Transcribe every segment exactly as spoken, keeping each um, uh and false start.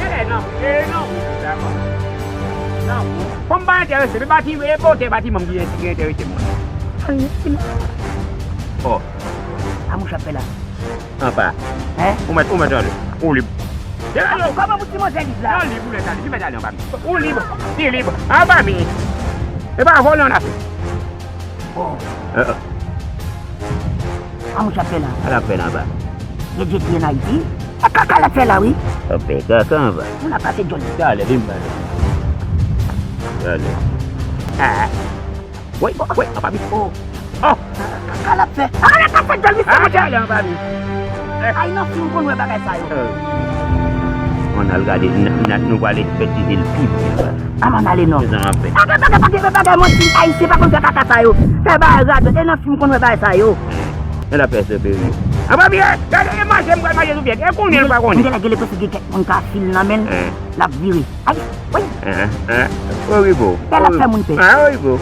Enterè, non. E non. Dakò. Non. Kòm m pa enterese, men pa ti, e pote pa ti manm ki, ki enterese mwen. Bon. A mouche ap fè la? Anba. Hein? Ou mèt, ou mèt ale. Ou lib. Kòman pou ti manzè lib la? Ou lib, ou mèt ale, ou mèt ale anba mi. Ou lib, li lib, anba mi. E pa vòlè an afè. Oh. Eh, eh. A mouche ap fè la? Sa l ap fè la anba? Gen djeti an Ayiti? E kaka l ap fè la, wi. Ap fè kaka anba. Moun ap pase djòl. Talè, vin ba. Talè. Ah. Woy, woy, anba mi. Oh. Oh. Kaka l ap fè. Ah, l ap pase djòl, misye, ah, monchè. Talè anba mi. Eh. Ay, nan fim konn wè bagay sa yo. Eh. Ann al gade, n, n, nou prale ekspètize l pi byen la. Ann, ann ale non. Kisa m ap fè? Bagay, bagay, bagay, bagay, manti, Ayisyen pa konn fè kaka sa yo. Fè bagay radòt, e nan fim konn wè bagay sa yo. Men l ap fè sou perye. Anba mi, gade, e manje m pral manje sou pyè. E konnen l pa konnen. M genlè gen lenpresyon gen kèk moun ka fil nan men l, eh, l ap vire. Ay, woy. Eh, eh, Oribo. Kè l ap fè moun pè. Ah, Oribo.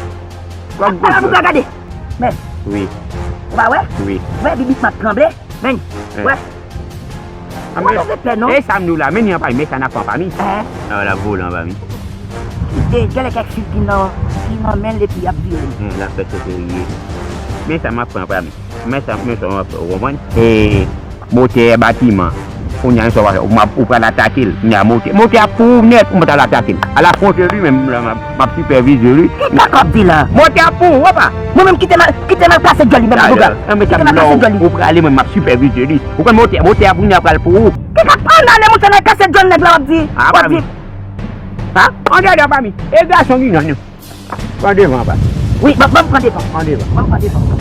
Kòk gòj la. Gade. Men. Wi. Ou pa wè? Wi. Wè, bibit m ap tranble. Men. Eh. Wè. Ou pa bezwen pè, non. E sa m di w la, men li anba mi, men sa n ap fè anba mi. Eh. Ah, l ap vole anba mi. Kite, genlè kèk fil ki nan, ki nan men l epi y ap vire. Hmm, l ap fè sou perye. Men sa m ap fè anba mi. Men sa, men sa w ap fè, ou konprann? E motè batiman. Kounye a, sa w ap fè, ou pral atake l. Kounye a, motè, motè ap pou ou nèt, ou pral atake l. A la fwonte li menm, la, m ap, m ap sipèvize li. Ki kaka w ap di la? Motè ap pou ou, opa! Mwen menm, kite m al, kite m al kase djòl li, menm, Bouga. Kite m al kase djòl li. Ou prale, mwen, m ap sipèvize li. Ou konn motè, motè ap vini, ap pral pou ou. Ki kaka, ann ale, monchè, n al kase djòl nèg la, w ap di. A, w ap di. Ha? Ann ale, anba mi. E gason ki nan nou. Pran devan, pa. Wi, ban, ban m pran devan. Pran devan. Ban m pran devan.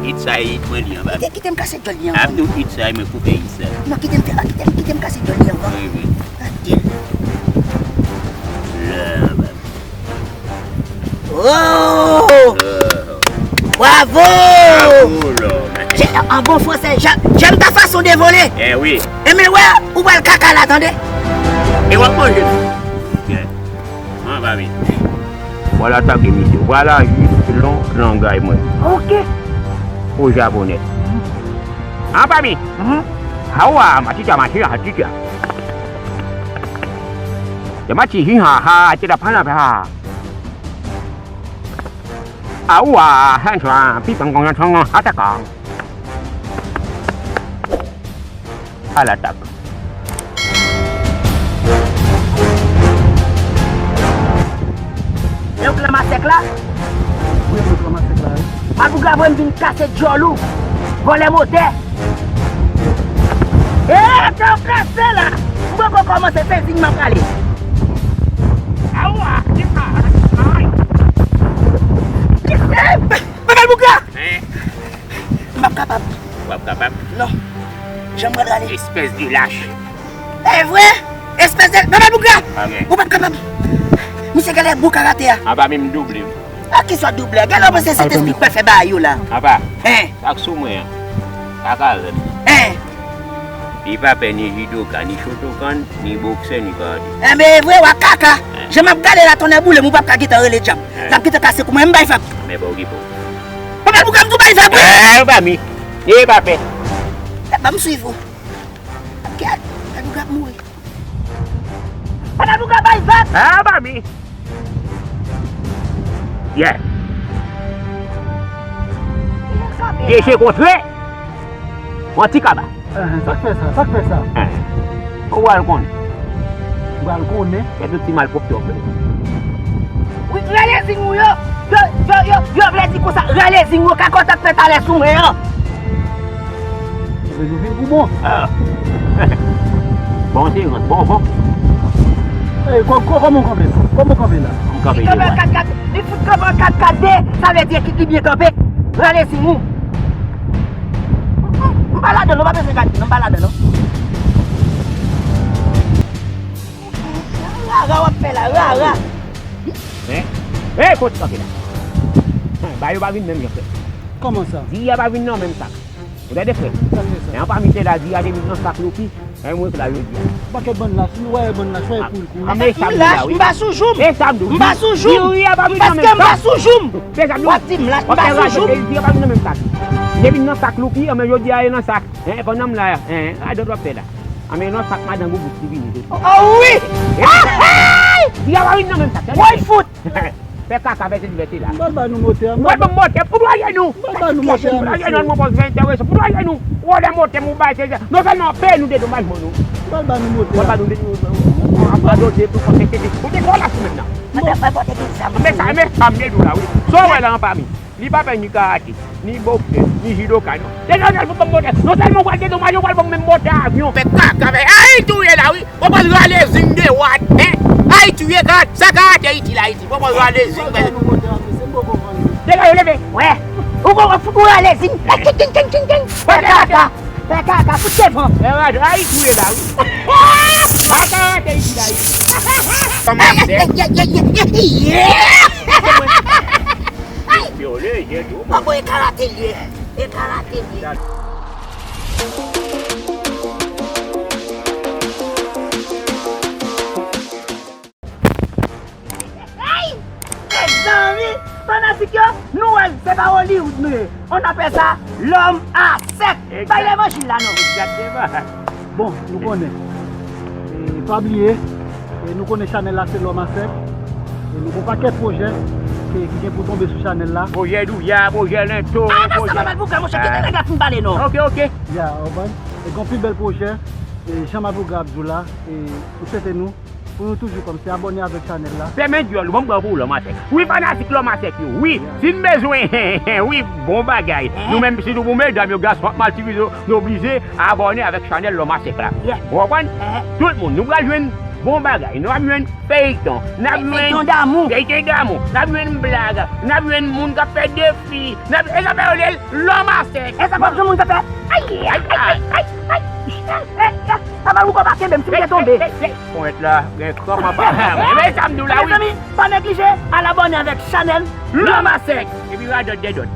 It sa e it mwen li anba. Kite, kite m kase djòl li anvan. Ap tou it sa e mwen koupe it sa. Non, kite m fè, kite m, kite m kase djòl li anvan. Wi, wi. Gade l. La, anba. Oh! Oh! Bravo! Bravo, lòm. An bon fransè, j'aime, j'aime ta façon de voler. Eh wi. E men wè, ou pral kaka la, tande? E w ap manje tou. Ok. An, pa vin. Vwala sa ki misye. Vwala jis selon langay mwen. Ok. O japonè. An, pa vin. Hawa, matita, matita, matita. Yamati, hi, ha, ha, tita, pana, ha. Awa, hanchwa, pipang, kong, kong, ataka. A latak. E ou k lan masèk la? Wi, mwen k lan masèk la, wi. Malpougra voye m vin kase djòl ou. Vòlè motè. E, kè w kase la. M poko kòmanse, se zing m ap rale. Awa, ki pa, ay. Papa Malpougra! Hein? M p ap kapab. W ap kapab? Non. Jan m pral rale. Espès de lach. E vre? Espès de, Papa Malpougra! Amen. Ou p ap kapab. Misye genlè bon karate a. Anba mi m double. A ki sa double? Genlè w panse Sentespri k pral fè bagay yo la. Anba. Hein? Sa k sou mwen an. Sa ka rèd. Hein? Li pa pè ni jidoka, ni shotokan, ni boksè, ni karate. Enben, e vre, w a kaka. Jan m ap gade la, tonnè boule m, ou p ap ka gentan rele djab. L ap gentan kase kou mwen, m bay vag. Men pa okipe w. Papa Malpougra, m tou bay vag, wi. Eh, pa mi. E pa pè. Ban m swiv ou. Gad, Malpougra ap mouri. Papa Malpougra bay vag. Ah, pa mi. Yeah. Deje kontre. Yon ti kaba. Sa k fè sa? Sa k fè sa? Ou pral konnen. Ou pral konnen. Kèk ti malpwòpte w ap fè. Wi, rale zing ou yo. Yo, yo, yo, yo vle di konsa, rale zing ou yo, kaka w t ap fè talè sou mwen an. Ebyen, nou vin pou bon. Ah. Bon, se bon, bon. Ey, kò-, kò-, kòman w kanpe la? Kòman w kanpe la? M kanpe dwat. Li fout kanpe an kat kat de, sa vle di ekip li byen kanpe. Rale zing ou. M pa ladan non, pa bezwen gade, non, m pa ladan non. Rara w ap fè la, rara. Hein? Hey, kot kanpe la? Hein, ba yo pa vin menm jan, frè. Kòman sa? Di a pa vin nan menm sak. Ou tande, frè? Sa se sa. E anpami tè la, di a te vin nan sak loupi. Hein, mwen la jodi a. Pakèt bann lach, nou wè bann lach, wè pou l kouri. An, men sa m di la, wi. M pa sou jou m. E sa m di w. M pa sou jou m. Di a pa vin nan menm sak. Paske m pa sou jou m. W ap di m lach, m pa sou jou m. Di a pa vin nan menm sak. Li te vin nan sak loupi, an, men jodi a e nan sak. Hein, pandan m la, hein, radòt w ap fè la. Anmè, non, sak madan Gougous ki vini tou. Oh, wi! Di a pa vin nan menm sak. Woy fout! Fè kaka vèse li vèse la. M pral ba nou motè a. Ou pral ban m motè pou dwaye nou. M pral ba nou motè a, mesye. Pou dwaye nou, mwen pòs vennde reso. Pou dwaye nou. Ou wè motè m ou bay se. Non sèlman peye nou dedomajman nou. M pral ba nou motè a. M pral ba nou motè a. Ou te kò la sou menm nan. Mwen te fè pote tout sa. Men sa, men sa m te di w la, wi. Sa w wè la anpami. Li pa fè ni karate, ni bokse, ni jidoka, non. Se nan sèl pou ban m motè. Non sèlman w pral dedomaj, w pral ban m menm motè avyon. Fè kaka, fè. Ayiti w ye la, wi. W pral rale zing de wat, hein? Ayiti w ye, ka, sa karate itil Ayiti. W pral rale zing, fè. Degaje w leve. Wè. Ou, ou, ou fout ou rale zing. Ting, ting, ting, ting, ting. Fè kaka. Fè kaka, fout devan. E radòt, Ayiti w ye la, wi. Sa karate itil Ayiti. Kòman se? Ye, ye, ye, ye, ye, ye. Yo, lejè tou, mwen. Anbo e karate l ye. E karate l ye. Hey! Mezanmi, fanatik yo, nou wè l, se pa Hollywood nou ye. On apèl sa lòm a sèk. Bay levanjil la non. Egzakteman. Bon, nou konnen. E, pa bliye, e, nou konnen chanèl la se Lòm a Sèk. E nou gon pakèt pwojè ke, ki gen pou tonbe sou chanèl la. Pwojè Douya, pwojè Lento, ah, pwojè. Sa pa mal pou kè, monchè, kite nèg la fin pale non. Ok, ok. Ya, ou konprann? E gon pi bèl pwojè, e, jan Madouga ap di w la, e, nou swete nou, pou nou toujou kòmsi abòne avèk chanèl la. Fèmen dyòl ou, ban m pran pou Lòm a Sèk. Wi, fanatik Lòm a Sèk yo, wi. Si n bezwen, wi, bon bagay. Nou menm, sitou pou medam yo, gason ap mal swiv yo, nou oblije abòne avèk chanèl Lòm a Sèk la. Ou konprann? Tout moun, nou pral jwenn bon bagay. Nou ap jwenn feyton. N ap jwenn feyton damou. Feyton damou. N ap jwenn blag. N ap jwenn moun k ap fè defi. N ap, e sa fè yo rele l Lòm a Sèk. E sa p ap jwenn moun k ap fè. Ay, ay, ay, ay, ay. Sa ba ou kò pa kenbe m, si m te tonbe. Ponyèt la, gen kò papa. Men sa m di w la, wi. Mezanmi, pa neglije al abòne avèk chanèl Lòm a Sèk. Epi radòt dèdòt.